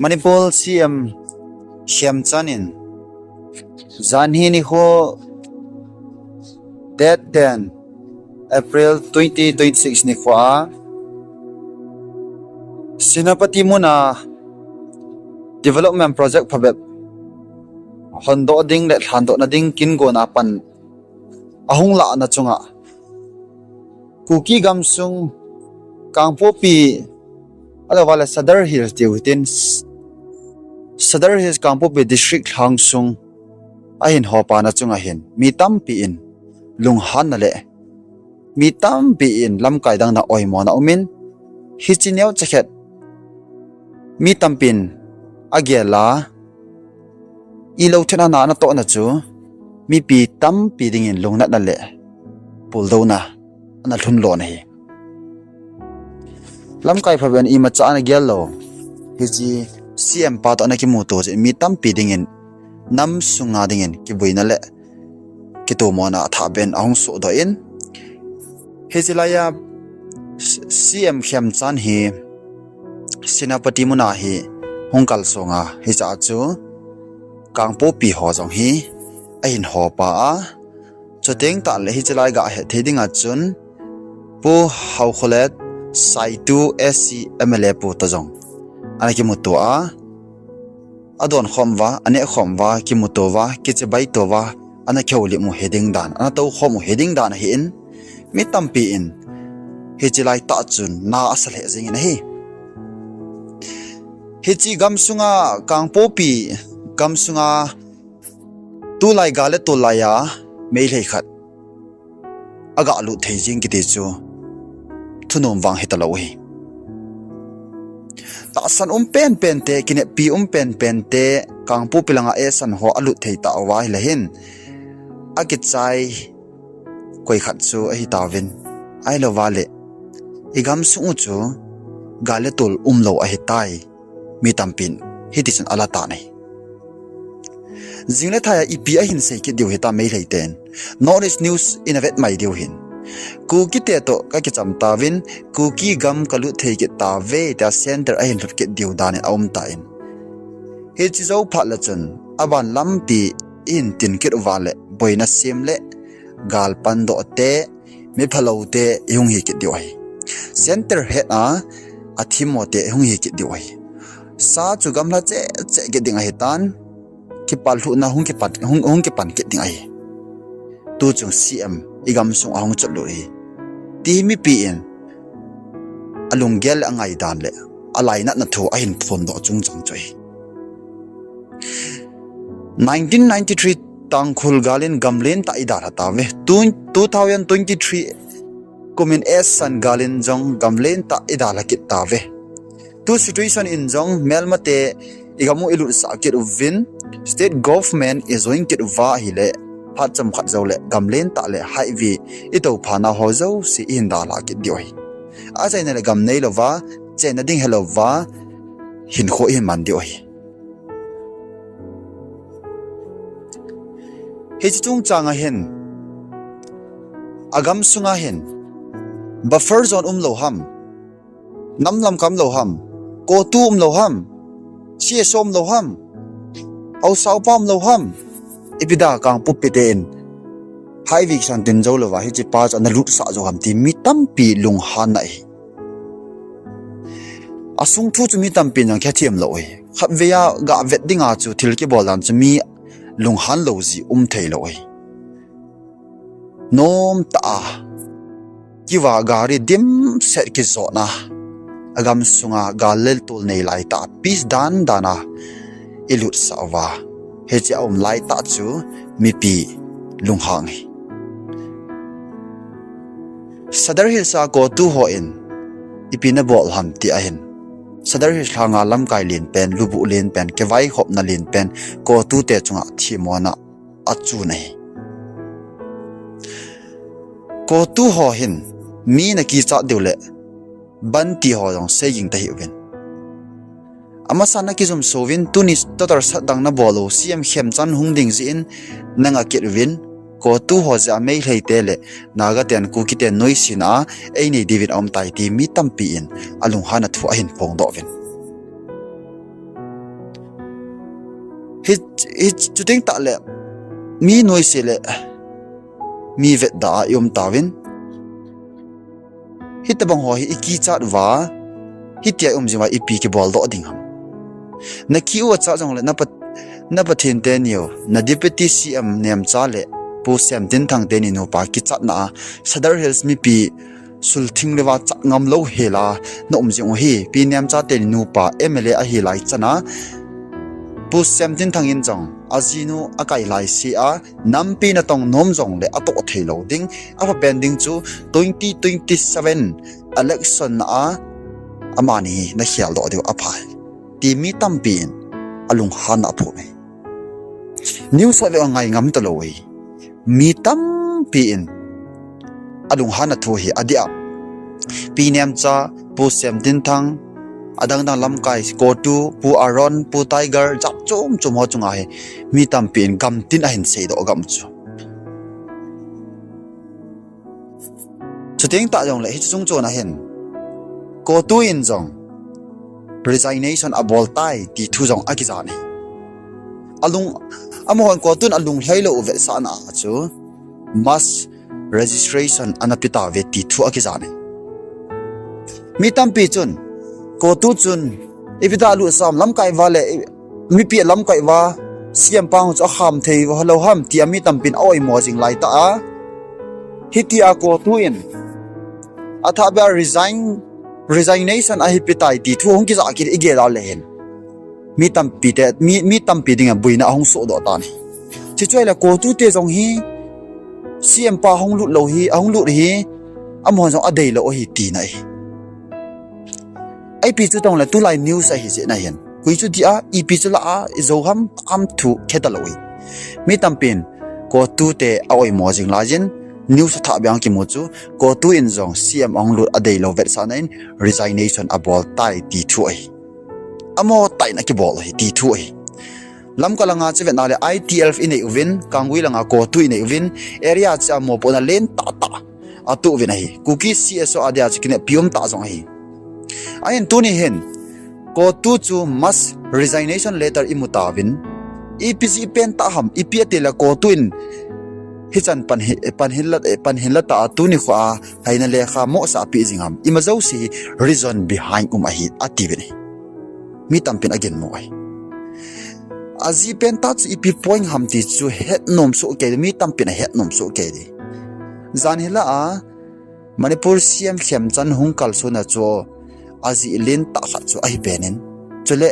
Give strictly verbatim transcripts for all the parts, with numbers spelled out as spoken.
Manipur C M Khemchand in janhi nikho date ten April twenty twenty-six nikho a Senapati muna development project phabep hondoh ding le lhandoh na ding kin gona pan ahung lahna chunga Kuki gamsung Kangpokpi ahilouleh Sadar Hills tiu hitin Sadar Hills Kangpokpi district lhang sung ahin hopa na chunga hin mi tampi in lunghanna le mi tampi in lamkai dang na oimona umin hichi neo chakhet mi tampin agela ilou thena na na tohna chu mipi tampi dingin lungnatna le puldouna ana lhun lona hi. Lamkai phaben imacha ana gel lou. Hichi C M pa to ana kimuto je mi tampi dingin nam sunga dingin kibuina le kitomona thaben ahung sodoh in. Hichi laiya C M Khemchand hi Senapati muna hi hung kalsonga hicha chu Kangpokpi ho jong hi ahin hopa a. Chuteng tah le hichi lai ga het thei dinga chun Pu Haokholet Saitu S C M L A pu to jong ana kimuto a. Adon khom uva, ane khom uva, kimuto uva, kichibai to uva, ana kihoulim u hi ding dan, ana tou khom u hi ding dan ahin, mi tampi in hichi lai tah chun na asa lheh jingin ahi. Hichi gamsunga Kangpokpi gamsunga tulai gal le tulai a Meitei khat aga lut thei jing kiti chu thunom vang hitalou hi. Tahsan um penpen te, kineppi um penpen te, Kangpokpi langa esan ho alut thei tauva hile hin akichai koi khat chu ahi tauvin. Ahilou vale, i gamsung u chu gal le tul umlou ahitai. Mi tampin hitichun ala tan ahi. Jing le thaiya ipi ahin sei kit diu hita Meitei ten. North East News in avet mai diu hin. Kuki te to kakicham tauvin, Kuki gam kalut thei kit tauve tia center ahin lhut kit diu danin aum tan. Hichi jou phat le chun, aban lampi ihin tin kit uva le, boina sem le, gal pandoh te, mi phalou te ihung hi kit diu ahi. Center het a, athimmo te ihung hi kit diu ahi. Sa chu gamla cheh cheh kit ding ahitan, kipal lhuhna hung kipan, hung, hung kipan kit ding ahi. Tuchung C M i gamsung ahung chotlut hi. Ti mipi in, alunggel le angaidan le, alainatna thu ahin phondoh chungchang chu ahi. Nineteen ninety-three Tangkhul galin gamlen tah idalha tauve. Two, two thousand twenty-three kumin esan galin jong gamlen tah idalha kit tauve. Tu situation in jong melmate igam u ilutsah kit uvin state government ijoin kit uva ahile phat chomkhat joule gamlen tah le highway itoupha nau ho jouse ihin dalha kit diu ahi. Achaina le gam neilouva, chenna ding helouva, hinkho ihin man diu ahi. Hiche chungchang a hin, agam sunga hin, buffer zone umlou ham, nam lamkai umlou ham, COTU umlou ham, CSO umlou ham, haosa upa umlou ham, ipi dia Kangpokpi te in, highway kisan tin joulouva, hiche pa chu ana lutsah jou ham ti mi tampi lunghanna ahi. Asung thu chu mi tampin jong kihethem lou ahi. Khatvei a gavet dinga chu thil kibol dan chu mi lunghan lou jeh um theilou ahi. Nomtah a, queue a gari dimset kijotna, agam sunga gal le tol nei laitah a peace dan dan a ilutsah uva, hiche aum laitah chu mipi lunghang ahi. Sadar Hills a COTU hon ipi nabol ham ti ahin, Sadar Hills langa lamkai lenpen, lubuh lenpen, kivaikhopna lenpen, COTU te chunga themmona achun ahi. COTU ho hin mi nakichat diu le, ban ti ho jong seiging tahih uvin. Amasan nakijumso uvin, tuni total sat dang nabol u, CM Khemchand hung ding jeh in nanga kit uvin, COTU ho jeh a Meitei te le Naga ten Kuki ten noisena a einei diuvin aumtai ti mi tampi in alunghanna thu ahin phongdoh uvin. Hi, hi chuteng tah le mi noise le mi vetda a i um tauvin. Hitobang ho hi i kichat uva, hitia i um jing uva ipi kibol doh ding ham. Na ki u a cha jongle na pa, na Pathen teni u, na Deputy C M Nemcha le Pu Semtinthang teni nupa kichatna a Sadar Hills mipi sulthing le va chat ngam lou hela na um jing u hi. Pi Nemcha teni nupa M L A ahi lai chana Pu Semtinthang in jong ajinu akai lai si a, nampi natong nom jongle atoh thei lou ding. Apha pen ding chu twenty twenty-seven election a amani na khel doh diu apha hi, ti mi tampi in alunghan a aphut e. News a ve a ngai ngam talou e. Mi tampi in alunghan a thu hi adia. Pi Nemcha, Pu Semtinthang, adang dang lamkai, CoTU, Pu Aaron, Pu Tiger, jat chom chom ho chunga hi mi tampi in gamtin ahin seidoh gam chu. Chuteng tah jongle hiche chung chon a hin CoTU in jong resignation abol tai ti thu jong akijan e. Alung, amahon CoTU in alunglhai lou u vetsahna a chu mass registration ana pe tauve ti thu akijan e. Mi tampi chun CoTU chun ipi ta lut sam lamkai uva le mipi lamkai uva C M pa chu akham thei lou ham tia mi tampin a-oimo jing lai tah a, hitia CoTU in athahbeh a resign, resignation ahi pe tai ti thu hung kija kit i gel a le hin mi tampi te, mi, mi tampi dinga boina ahung sohdoh tan ahi. Chuche chu ahile CoTU te jong hi C M pa hung lut lou hi, ahung lut hi, amahon jong adeilou ahi tina ahi. Ipi chu tong le tulai news ahi jeh na hin, koi chu dia, ipi chu lah a i jou ham, ham thu khe talou hi. Mi tampin CoTU te a-oimo jing laiyin, news athahbeh a kimu chu CoTU in jong C M ahung lut adeilou vetsahna in resignation abol tai ti thu ahi. Amo taina kibol ahi ti thu ahi. Lamka langa chu vetna le I T L F inei uvin, Kanggui langa CoTU inei uvin, area chu amopohna len tahtah atoh uvin ahi. Kuki C S O adia chu kineppi um tah jong ahi. Ahin tuni hin CoTU chu mass resignation letter imu tauvin, ipi jeh pen tah ham, ipi atile CoTU in hichan pan hi, pan hinla, pan hinla tah a tuni khoa lhaina lekha mohsah apeh jing ham, ima jouse hi reason behind um ahi atiuvin ahi. Mi tampin aginmo ahi. Ajeh pen tah chu ipi point ham ti chu hetnom soh kei, mi tampin ahetnom soh kei di. Jan hila a Manipur C M Khemchand hung kalsonna chu ajeh lentah khat chu ahi penin, chule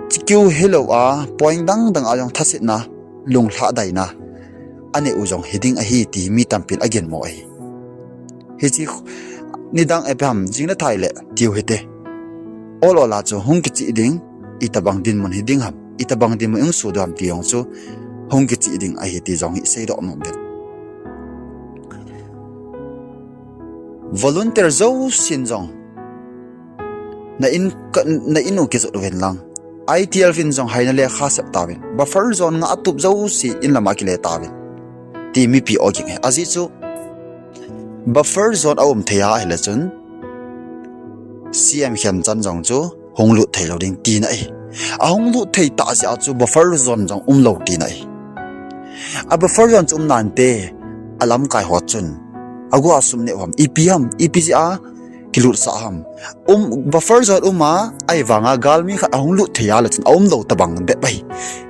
chikeu hilou a point dang dang a jong thasetna, lunglhadaina anei u jong hiding ahi ti mi tampin aginmo ahi. Hiche nidang ipi ham jing le thai le tiu hite. Ol ol a chu hung kicheh ding, itobang dinmun hiding ham, itobang dinmun hung sodoh ham ti jong chu hung kicheh ding ahi ti jong hi seidoh nom uvin. Volunteer jousen jong na in, na in u kijot uvin lang, I T L F in jong lhaina lekha sep tauvin, buffer zone nga atup jouse in lama kile tauvin, ti mipi ogin ahi. Ajeh chu buffer zone aum thei a ahile chun C M Khemchand jong chu hung lut theilou ding tina ahi. Ahung lut thei tah jeh a chu buffer zone jong umlou tina ahi. A buffer zone chu um nante, alamkai ho chun agu a sum neh u ham, ipi ham, ipi jeh a kilutsah ham. Um, buffer zone um a, ahivanga galmi khat ahung lut thei a le chun aumlou tobang bep ahi.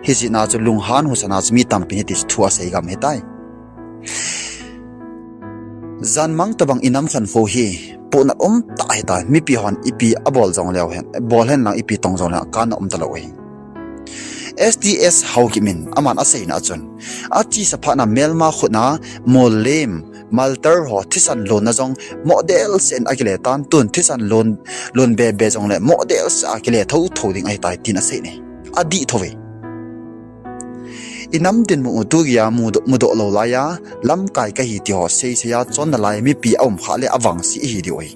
Hijeh a chu lunghan husana chu mi tampin hiti thu asei gam ahitai. Janmang tobang inam khankho hi pohnat umtah ahitai, mipi hon ipi abol jongleu hen, bol hen lang ipi tong jongleu kanna um talou ahi. S T S Haokip in aman aseina a chun, achesa phatna melma khutna mollem, malter ho thisan lonna jong model seh in akile tan, tun thisan lon, lon bebe jongle model seh a kile thotho ding ahitai tin asei e. Adih thouve. Inam dinmun u tugeiya mudoh, mudoh lou laiya, lamkai kahi ti ho seisei a chonna lai mipi aum khah le avangse ihi diu ahi.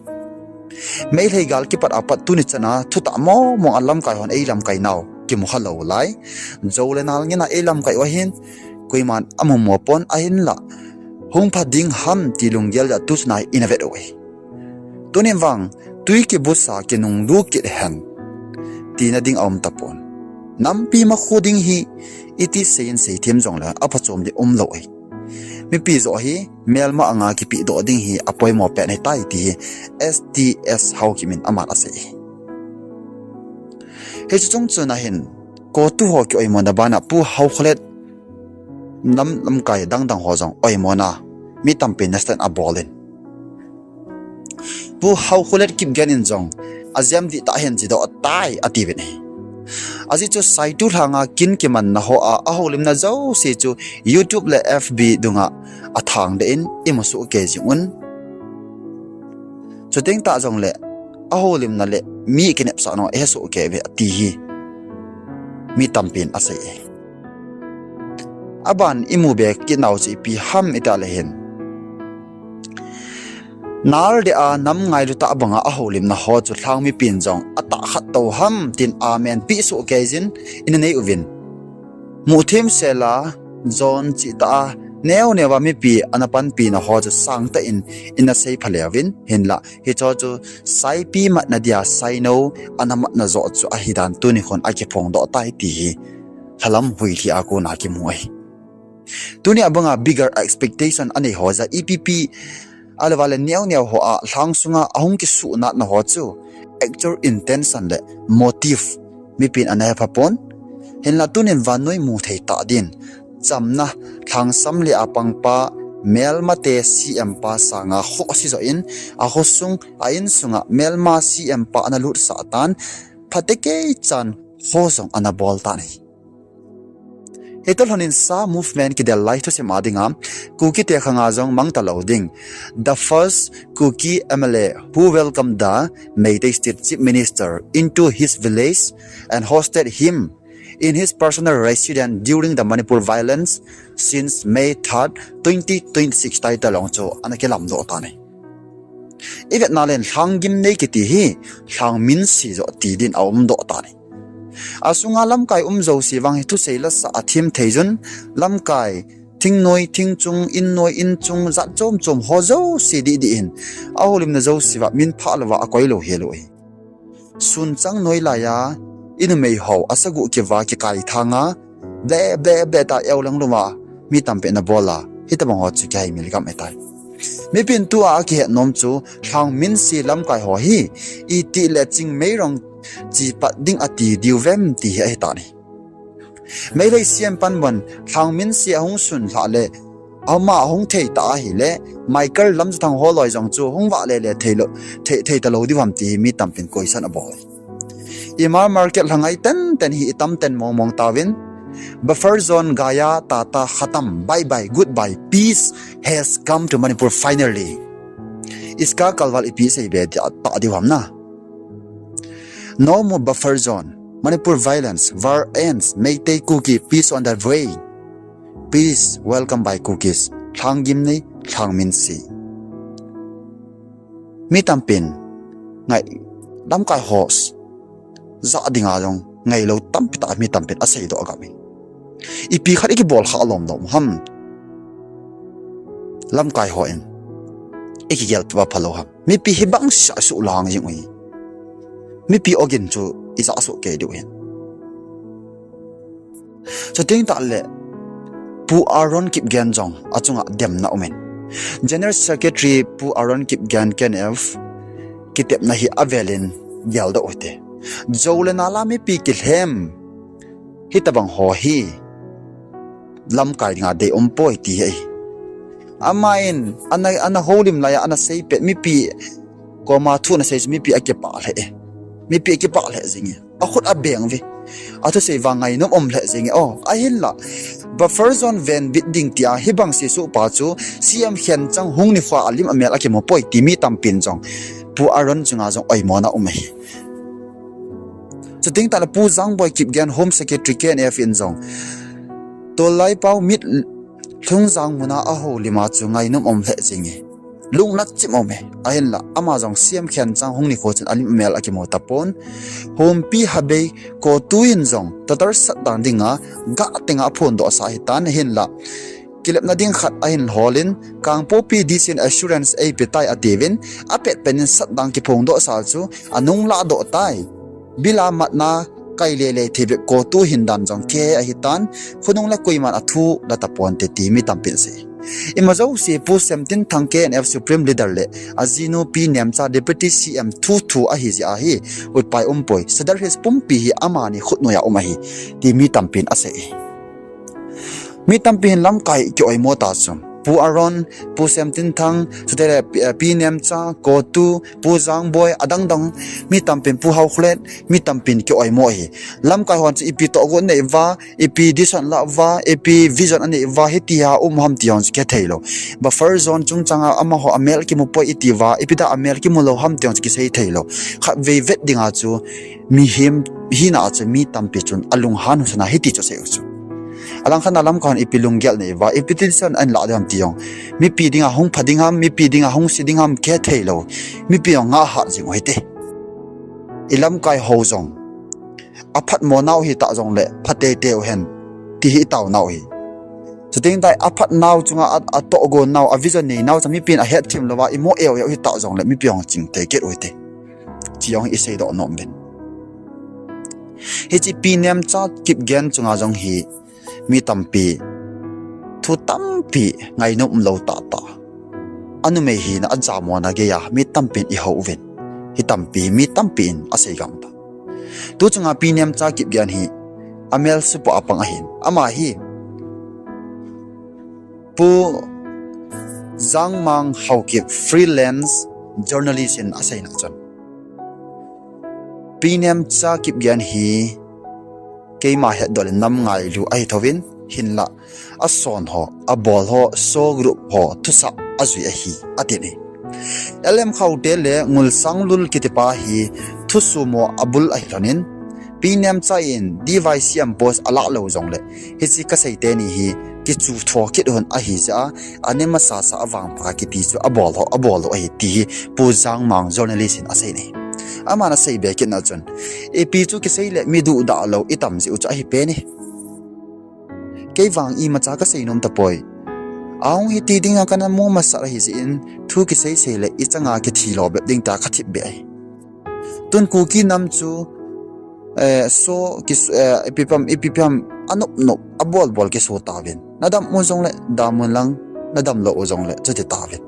Meitei gal kipat apat tuni chana thutah mong mong a lamkai hon eilamkai nau kimukha lou lai. Jou le nal ngena eilamkai u ahin, koiman amumo pon ahinla, hung pha ding ham ti lunggel jeh a tuchana ina vet u ahi. Tunin vang, twi kibusa kinunglu kit hen, tina ding aum tapon. Nampi ma khu ding hi iti seiyin seithem jongle aphachom ding umlou ahi. Mipi joh hi melma anga kipedoh ding hi apoimo pen ahitai ti hi S T S Haokip in aman asei ahi. Hiche chung chun ahin, CoTU ho kioimona bana Pu Haokholet nam lamkai dangdang ho jong oimona mi tampin nasetan abolin, Pu Haokholet Kipgen in jong ajem dihtah hin chedoh tai atiuvin ahi. Ajeh chu Saitu lhanga kin kimanna hoa ahoulimna jouse chu YouTube le F B dunga athangdeh in imu sohkei jingun, chuteng tah jongle ahoulimna le mi kinepsahna ihesohkei uve ati hi mi tampin asei e. Aban imu be kitnau chu ipi ham itile hin, naldeh a nam ngailu tah banga ahoulimna ho chu lhang mipin jong atah khat tou ham tin amen peh sohkei jin ina nei uvin, muthim sela jon chehtah a neoneo a mipi ana panpina ho chu sangtah in ina seipha leuvin, hinla hicheho chu saipi matna dia sainou ana matna joh chu ahidan tuni khun akiphongdoh tai ti hi lhalam huilhi a kona kimu ahi. Tunia banga bigger expectation anei ho jeh a ipipi ahiloule neoneo hoa lhang sunga ahung kisuhnatna ho chu actual intention le motive mipin ana hepha pon. Hinla tunin vannoi mu thei tah din chamna, lhangsam le apangpa, melmate C M pa sanga khohse joh in, akhosung, a insunga melma C M pa ana lutsah tan, phatecha kho jong ana bol tan ahi. Hitalhon in SAA movement kidel lai thusima dinga Kukite khanga jong mang talou ding. The first Kuki M L A who welcomed the Meitei State Chief Minister into his village and hosted him in his personal residence during the Manipur violence since May third, twenty twenty-six title jong chu ana kilamdoh tan ahi. Ivetna le lhang gimnei kiti hi lhang minse joh ti din aumdoh tan ahi. Asunga lamkai um jouse vang hi thusei lasah a thim thei jun, lamkai, thingnoi, thingchung, innoi, inchung, jat chom chom ho jouse dihdih hin ahoulimna jouse uva minphah louva akoilou helou ahi. Sunchang noi laiya inumei ho asagoh kiva kikaithanga, ble ble ble ta euleng louva mi tampin abol a, hitobang ho chu kihaimil gam ahitai. Mipin tua akihet nom chu lhang minse lamkai ho hi itile chingmei rong chepat ding ati diuvem ti hi ahitan ahi. Meitei C M panmun lhang minse ahung sun lhah le, ama ahung thei ta ahile, Michael Lamjathang holoi jong chu hung vahle le theilou, thei, thei talou diu ham ti hi mi tampin koisan abol. Ima market lhangai tenten hi itam ten mong mong tauvin, buffer zone gaya, tata, khatam, bye bye, goodbye, peace has come to Manipur finally. Iska kalval ipi seibe dia ta diu ham na. No more buffer zone. Manipur violence, war ends. Meitei Kuki, peace on the way. Peace, welcome by Kukis. Lhang gimnei, lhang minse. Mi tampin ngai, lamkai ho jah dinga jong ngailou tampi tah mi tampin aseidoh agam in. Ipi khat ikibol kha lom lom ham. Lamkai hon ikigel tup aphalou ham. Mipi hibang sah suh lang jing uhi. Mipi ogin chu ijah sohkei diu hin. Chuteng tahle Pu Aaron Kipgen jong achunga demna umin. General Secretary Pu Aaron Kipgen K N F kitepna hi avelin geldoh uhite. Jou le nal a mipi kilhem hitobang ho hi lamkai dinga deium poi ti hi ahi. Aman ana, ana houlim laiya ana seipet mipi koma thu ana sei chu mipi akipah lheh e. Mipi akipah lheh jing e. Akhut abeng uve. Athusei vang ngainom um lheh jing e. O, ahinla buffer zone venbit ding tia hibang seisuh pa chu C M Khenchang hung nikhoa alim amel akimu poi ti mi tampin jong Pu Aaron chunga jong oimona um ahi. Chuteng tahle Pu Jangboi Kipgen Home Secretary K N F in jong Tolai Pao mit Lhungjang muna ahoulim a chu ngainom um lheh jing e. Lungnat chim um e. Ahinla ama jong C M Khenchang hung nikho chun alim amel akimu tapon. Humpi Habei CoTU in jong total shutdown dinga gah tenga aphondohsa ahitan ahinla kilepna ding khat ahin holin, Kangpokpi D C in assurance eipetai atiuvin, apetpen in shutdown kiphongdohsa chu anunglah doh tai. Bill a matna kai lele thei bep COTU hin dan jong kihei ahitan, khonung le koiman athu la taponte ti mi tampin asei. Ima jouse Pu Semtinthang K N F Supreme Leader le ajinu Pi Nemcha Deputy C M thu thu ahi jeh ahi, utpai umpoi. Sadar Hills pumpi hi amani khutnoiya um ahi, ti mi tampin asei. Mi tampi hin lamkai ki-oimo ta chu. Pu Aaron, Pu Semtinthang, chuteng le Pi, eh, Pi Nemcha, COTU, Pu Jangboi, adang dang, mi tampin Pu Haokholet, mi tampin ki-oimo ahi. Lamkai hon chu ipi tohgon anei uva, ipi decision la uva, ipi vision anei uva, hitia um ham ti hon chu kihethei lou. Buffer zone chungchanga amaho amel kimu poi iti uva, ipi dia amel kimu lou ham ti hon chu kisei thei lou. Khatvei vet dinga chu, mihem hina a chu mi tampi chun alunghan husana hiti chu asei u chu. Alangkhat a lamkai hon ipi lunggel anei uva, ipi decision ahin lah diu ham ti jong. Mipi dinga hung pha ding ham, mipi dinga hung se ding ham, kihethei lou. Mipi jong ngah hat jing u hite. I lamkai ho jong aphatmo nau hita jongle, pha teitei u hen, ti hi i taonau hi. Chuteng tah a aphat nau chunga a, atohgon nau, a vision nei nau chu mipin ahetthem louva, imo eu eu hita jongle, mipi jong chingthei kit u hite. Chi jong hi i seidoh nom uvin. Hiche Pi Nemcha Kipgen chunga jong hi mi tampi thu tampi ngainom umlou tahtah. Anumei hina ajamona geiya mi tampin ihou uvin. Hi tampi, mi tampin asei gam ta. Tu chunga Pi Nemcha Kipgen hi amel supoh a pang ahin. Ama hi Pu Jangmang Haokip freelance journalist in aseina chun, Pi Nemcha Kipgen hi keima hetdoh le nam ngailu ahi thouvin, hinlah ason ho, abol ho, SoO group ho thusah ajui ahi, atin ahi. L M Khaute le Ngulsanglul kitipa hi thusumo abul ahi lhonin, Pi Nemcha in D Y C M post alah lou jongle, hiche kasei teni hi kichu tho kit un ahi jeh a, ane masasa a vangpha kiti chu abol ho, abol lou ahi ti hi Pu Jangmang journalist in asei ahi. Aman asei be kitna chun, ipi chu kisei le mi duhdah lou itam jeh u chu ahi pen e. Kei vang imacha kasei nom tapoi. Ahung hiti dinga kana mu masat ahi jeh in, thu kisei sei le ichanga kithi lo bep ding tia kathip be ahi. Tun Kuki nam chu, eh, SoO ki, eh, ipi pam, ipi pam, anop nop, abol bol kiso tauvin. Nadam u jongle dam un lang, nadam lou u jongle chuti tauvin.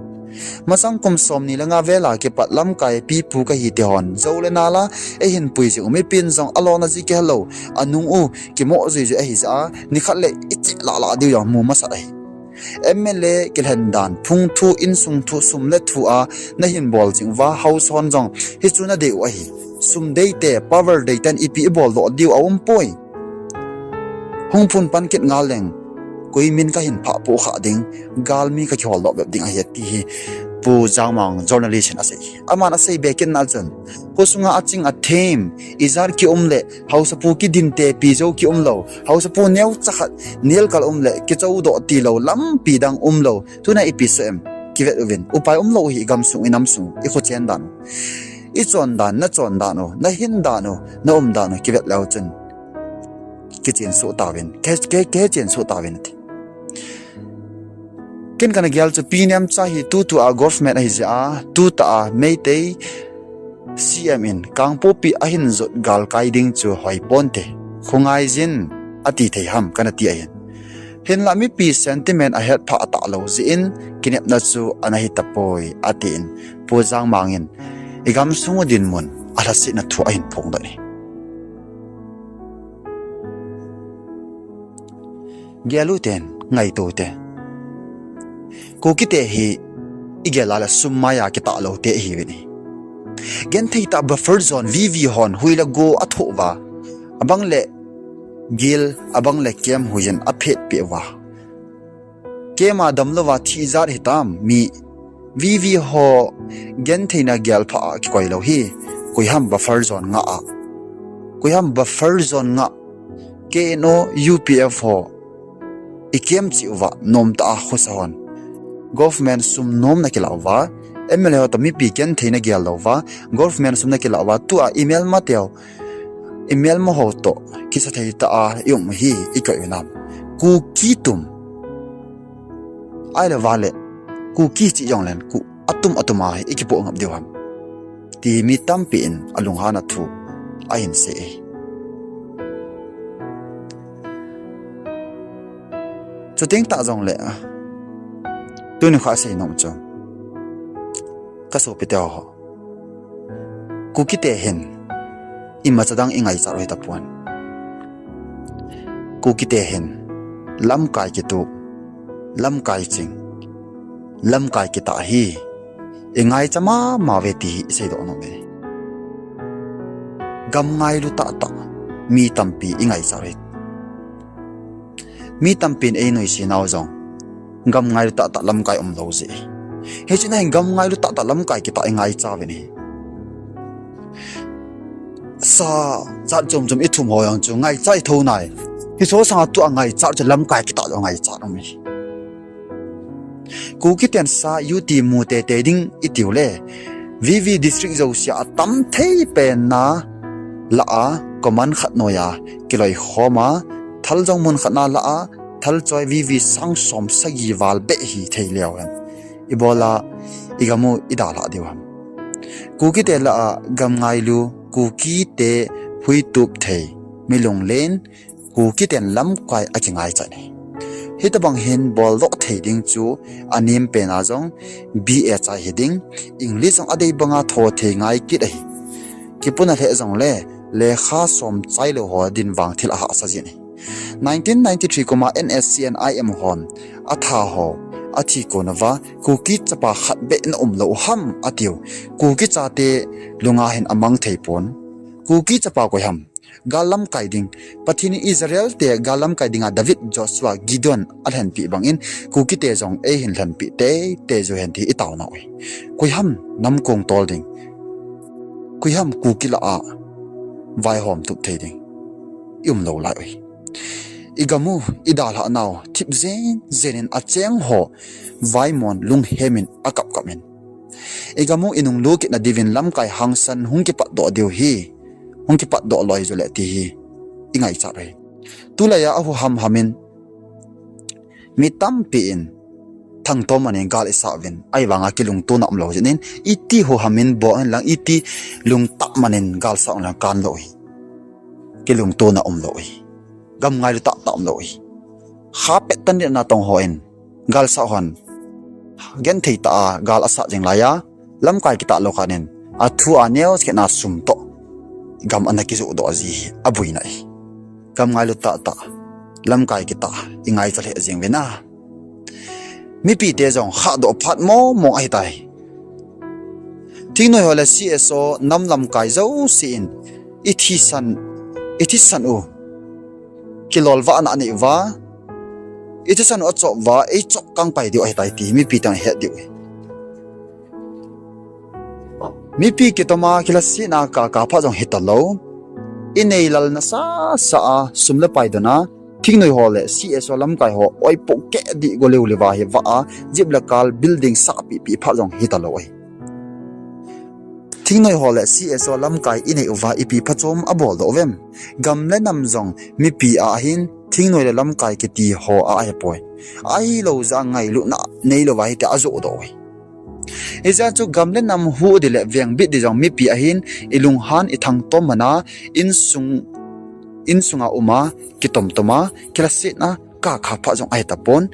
Masang kum somni le nga vela kipat lamkai pipu kahi te hon, jou le nal a eihin pui jing u, mipin jong alona ji kihelou, anung u kimoh jui jui ahi jeh a, nikhat le icheh lah lah diu jong mu masat ahi. M L A kilhen dan, phung thu, insung thu, sum le thu a nahin bol jing uva, haosa hon jong hichu nadei u ahi. Sum deite, power deiten ipi ibol doh diu aumpoi. Hung phun pan kit ngal leng, koi min kahin phah poh kha ding, galmi kakihol doh bep ding ahi, ati hi Pu Jangmang journalist in asei. Aman asei be kitna chun, khosunga aching athem, ijat kium le, haosapu kidinte pi jou kium lou, haosapu neocha khat nelkal um le, kichou doh tilou, lampi dang umlou, tuna ipi soh em, kivet uvin, upai umlou hi igamsung, inamsung, ikhochen dan u, ichon dan, nachon dan u, nahin dan u, naum dan u, kivet leu chun kichensoh tauvin, ke, ke, kichensoh tauvin ati. Ken kana gel chu Pi Nemcha hi tutua government ahi jeh a, tuta a Meitei C M in Kangpokpi ahin jot galkai ding chu hoiponte, khongai jin ati thei ham kana ti ahin. Hinlah mipi sentiment ahetphah talou jeh in kinepna chu ana hi tapoi, atin Pu Jangmang in igamsung u dinmun alhasetna thu ahin phongdoh in ahi. Gel uten, ngaito uten. Kukite hi igel a le sum maiya kitah loute ihiuvin ahi. Genthei tah buffer zone V V hon hui le go athoh uva, abang le gil, abang le kem huiyin aphetpeh uva, kema damlouva thi jat hitam, mi V V ho gentheina gelphah a kikoilou hi, koiham buffer zone ngah a, koiham buffer zone ngah, K N O, U P F ho ikem cheh uva, nomtah a khosa hon government sum nomna kilah uva, M L A ho toh mipi gentheina gel louva, government sum nakilah uva, tua imelmateu, imelma ho toh kisathei tah a ium hi ikoi u nam? Kuki tum, ahilou vale, Kuki cheh jongleng, Ku atum atum a hi ikipoh ngap diu ham, ti mi tampi in alunghan a thu ahin sei e. Chuteng tah jongle, tuni kha sei nom chu, ka sopite ho, Kukite hin imacha dang ingaichat u hitapon. Kukite hin lamkai kituh, lamkai ching, lamkai kitah hi ingaicha mama uve ti hi iseidoh nom e. Gam ngailu tahtah mi tampi ingaichat u hi. Mi tampin einoise nau jong gam ngailu tahtah lamkai umlou jeh ahi. Hiche na hin gam ngailu tahtah lamkai kitah ingaicha uvin ahi. Sa jat chom chom ithum ho jong chu ngaicha ithou nai. Hiche sanga tua ngaichat chu lamkai kitah jong ngaichat um ahi. Kukiten sa U T mu teitei ding itiule, V V district jousea atam thei penna lah a command khat noiya kiloikhoma, thal jong mun khatna lah a, thal choi V V sang som sagi val beh hithei leu hen, ibola igamu idalhah diu ham? Kukite lah a gam ngailu, Kukite huitup thei, mi lunglen, Kukiten lamkai akingaichat ahi. Hitobang hin boldoh thei ding chu anem pena jong B A chai hiding, English jong adei banga tho thei ngai kit ahi. Kipuna lheh jongle lekha som chailou ho din vang thil ahahsa jin ahi. Nineteen ninety-three kuma N S C N I M hon atha ho athi konuva, Kuki chapa khat beh na umlou ham atiu. Kuki chate lunga hin amang theipon. Kuki chapa koi ham? Gal lamkai ding, Pathen in Israel te gal lamkai dinga David, Joshua, Gideon alhenpeh bangin, Kukite jong eihin lhenpeh teitei jiu hen ti itaonau ahi. Koiham namkong tol ding, koiham Kuki lah a vaihom tup thei ding, iumlou lai u ahi. Igamu idalhah nau thip jen jenin acheng ho vaimon lunghemin akapkapin, igamu inunglut kitna diuvin lamkai hangsan hung kipatdoh diu hi, hung kipatdoh loi jiule ti hi ingaichat u ahi. Tulaiya ahuham hamin mi tampi in thangtom manin gal isah uvin, ahivanga kilungtona umlou jeh in, iti huhamin bol inlang, iti lungtah manin gal sah unlang kanlou hi, kilungtona umlou hi, gam ngailu tahtah umlou hi. Kha pet tan nitna tong hon gal sah hon genthei tah a gal asah jing laiya, lamkai kitah lou khat in athu a neokhetna sum toh gam ana kijohdoh ji hi aboina ahi. Gam ngailu tahtah, lamkai kitah ingaicha lheh jeng uvin a, mipite jong khahdoh phat mongmong ahitai. Thingnoi ho le C S O nam lamkai jouse in ithisan, ithisan u kilolvahna anei uva, ithisan u achop uva eichop kangpai diu ahitai ti mipi ten ahet diu ahi. Mipi kitoma kilhasetna kaka phat jong hitalou, inei lalna sasa a sum le pai dona thingnoi ho le C S O lamkai ho oipoh keh dih goleu leuva hi vah a, jeep le car building sahpehpeh phat jong hitalou ahi. Thingnoi ho le C S O lamkai inei uva ipi phachom aboldoh uvem? Gam le nam jong mipi a ahin, thingnoi le lamkai kiti ho a ahipoi. Ahilou jeh a ngailutna neilouva hiti ajohdoh u ahi. Hijeh chun gam le nam huh ding le vengbit ding jong mipi ahin, ilunghan ithangtom mana, insung, insunga uma, kitomtoma kilhasetna kaka phat jong ahitapon.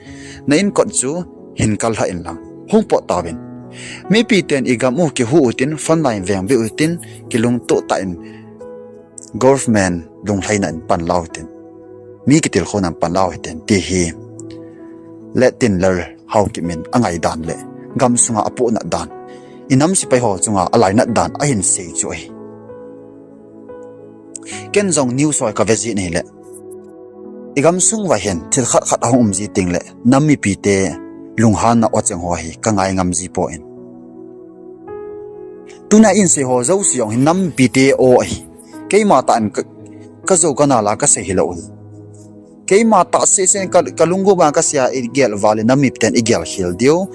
Na inkot chu hin kal lhah inlang, hung pot tauvin. Mipi ten igam u kihuh utin, frontline vengbit utin, kilungtoh tah in, government lunglhaina in panla utin, mi kitilkhouna in panla utin ti hi Lieutenant Haokip in angaidan le gamsunga apohnat dan, inam sepai ho chunga alainat dan ahinsei chu ahi. Ken jong news ho kave jin ahile, igamsung uva hin thil khat khat ahung um ji tengle nam mipite lunghanna o cheng ho hi kangai ngam jipoi. Tuna insei ho jouse jong hi nam mipite o ahi. Keima tah in ka, kajou kanal a kasei hilou hi. Keima tah sehseh in ka, kalunggim a kasei a igel uva le nam mipiten igel khel diu,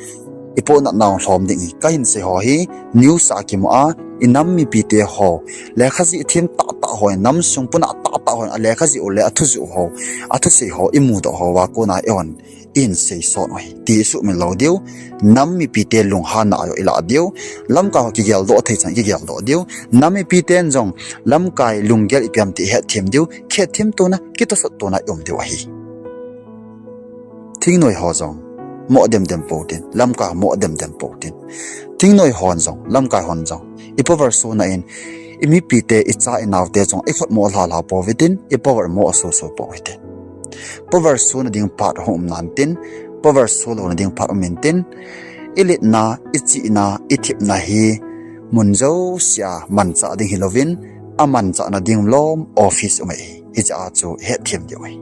ipohnat nau lhom ding hi. Kahinsei ho hi news a kimu a, inam mipite ho, lekha jih them tahtah ho, inam sung puna tahtah ho, alekha jih u le athu jih u ho, athusei ho imudoh ho uva kona eihon ihinsei sot u ahi ti isuhmil lou diu. Nam mipite lunghanna a jong ilah diu, lamkai ho kigeldoh thei chan kigeldoh diu, nam mipiten jong lamkai lunggel ipi ham ti ihetthem diu, kihetthem tona, kitosot tona ium diu ahi. Thingnoi ho jong moh demdem pou tin, lamkai ho moh demdem pou tin. Thingnoi hon jong, lamkai hon jong, i power suna in, i mipite, i cha i naote jong i khut moh lhalha pou hitin, i power moh susu pou hitin. Power suna ding phat hung um nan tin, power sulouna ding phat um intin, i litna, i chihna, i thepna hi mun jousea manchah ding hilouvin, amanchahna ding lom office um ahi. Hiche a chu hetthem diu ahi.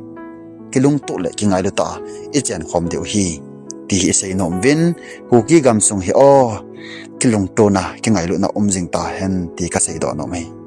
Kilungtoh le kingailu tah a i chenkhom diu ahi, ti hi i seinom uvin, Kuki gamsung hi o, kilungtona, kingailutna um jing tahen ti kaseidoh nom ahi.